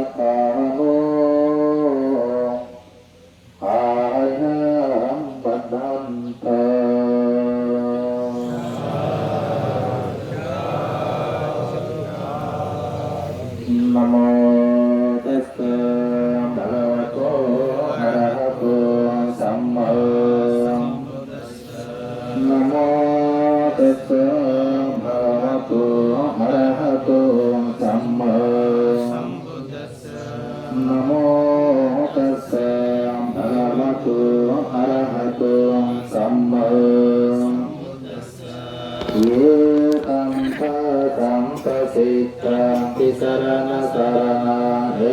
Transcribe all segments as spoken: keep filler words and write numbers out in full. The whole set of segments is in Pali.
Bhagavato arahaṃ bhadantā. Namo tassa bhagavato arahato sammā Namo tassa bhagavato arahato sammāsambuddhassa. Namo tassa bhagavato arahato sammā Ye taṃ bhāgaṃ pasiṭṭhāti saraṇasaraṇā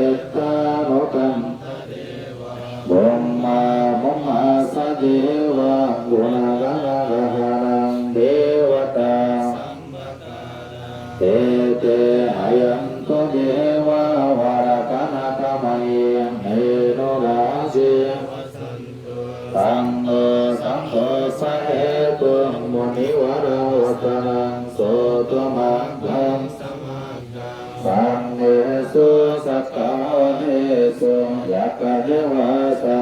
ettāno kantā devā brahmā brahmassa devā guṇagaṇagahaṇaṃ devatā ete ayaṃ to devā varakanakamaye menorājeva saṅgho saṅghopahetuṃ munivaravacanaṃ sotvamaggaṃ samaggaṃ sabbesu sakkāvesu yakkhadevata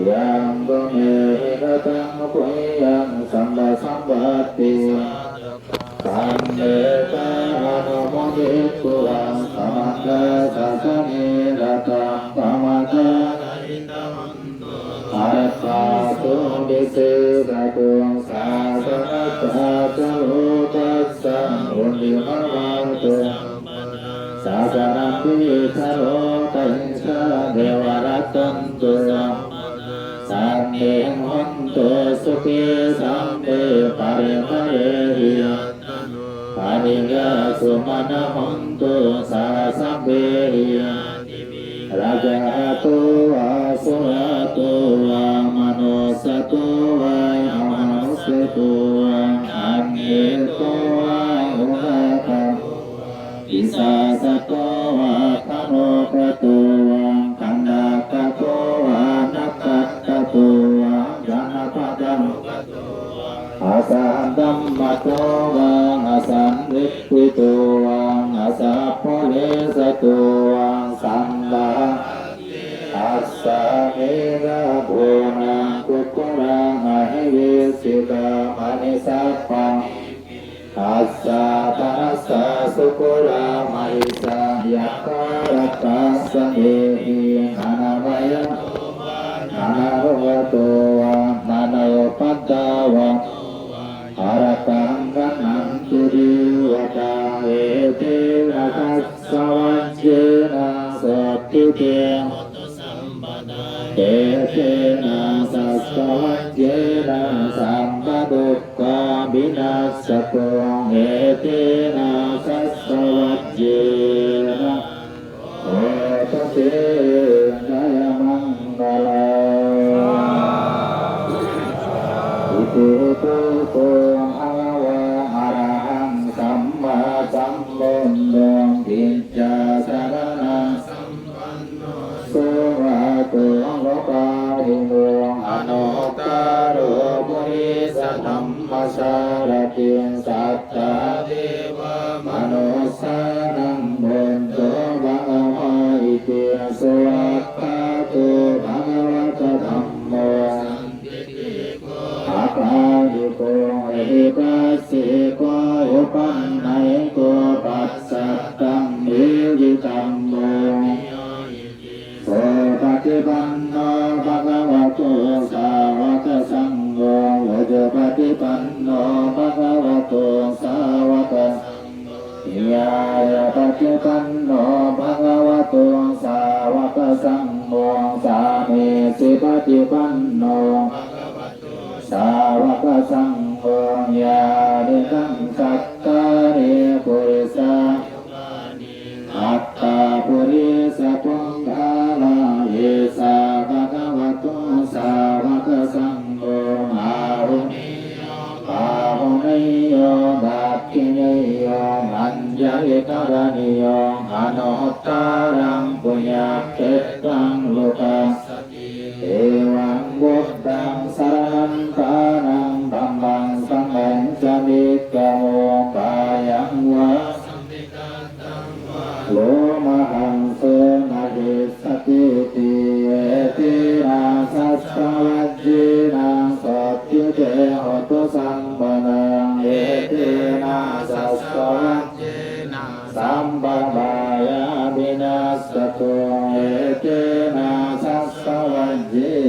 yaṃ tumhehi kataṃ puññaṃ sabbasampatti sabbe kāma anumoditvā samaggāsasane rataṃ pamādaṃ atthātu visesato sāsanassa ca lokassa udimavato sāsanampi ca lokañca devarattantu sabbadhaṃ hontu sukhī sabbe parivarehi anīghā sumanā hontu saha sabbehi rājato vā surāto vā manussato vā amanussato vā aggito vā udakato vā pisācato vā khāṇukato vā kaṇṭakato vā nakkhattato vā janapadarogato vā asaddhammato vā asandiṭṭhito vā asappurisato vā saṅghā asāmīdha bhūna kukkura ahi vicchikā maṇisappa assā panassa sukkurā mahesā yakkhā rakkhasā dehi anabhaya anākulo vā nānāupaddava arakkhaṃ gaṇhantu devatā etena saccavajjena sotthi te etena saccavajjena sabbadukkhā vinassantu etena saccavajjena hotu te jayamaṅgalaṃ. Itipi so bhagavā arahaṃ sammāsambuddho vijjācaraṇasampanno sugato lokavidū anuttaro purisadammasārathi satthā devamanussānaṃ buddho bhagavāti. Svākkhāto bhagavatā dhammo sandiṭṭhiko akāliko ehipassiko opanayiko paccattaṃ veditabbo viññūhīti. Supaṭipanno bhagavato sāvakasaṅgho, ujupaṭipanno bhagavato sāvakasaṅgho, ñāyapaṭipanno bhagavato sāvakasaṅgho, sāmīcipaṭipanno bhagavato sāvakasaṅgho, yadidaṃ cattāri purisayugāni aṭṭha purisapuggalā, esa bhagavato sāvakasaṅgho, āhuneyyo pāhuneyyo dakkhiṇeyyo añjalikaraṇīyo anuttaraṃ puññakkhettaṃ lokas Evaṃ buddhaṃ saraṇaṃ gatānaṃ dhammaṃ saṅghañca bhikkhavo, kāyaṃ vā lomahaṃso sāvakena sabbabhayā vinassantu, etena sassavajjena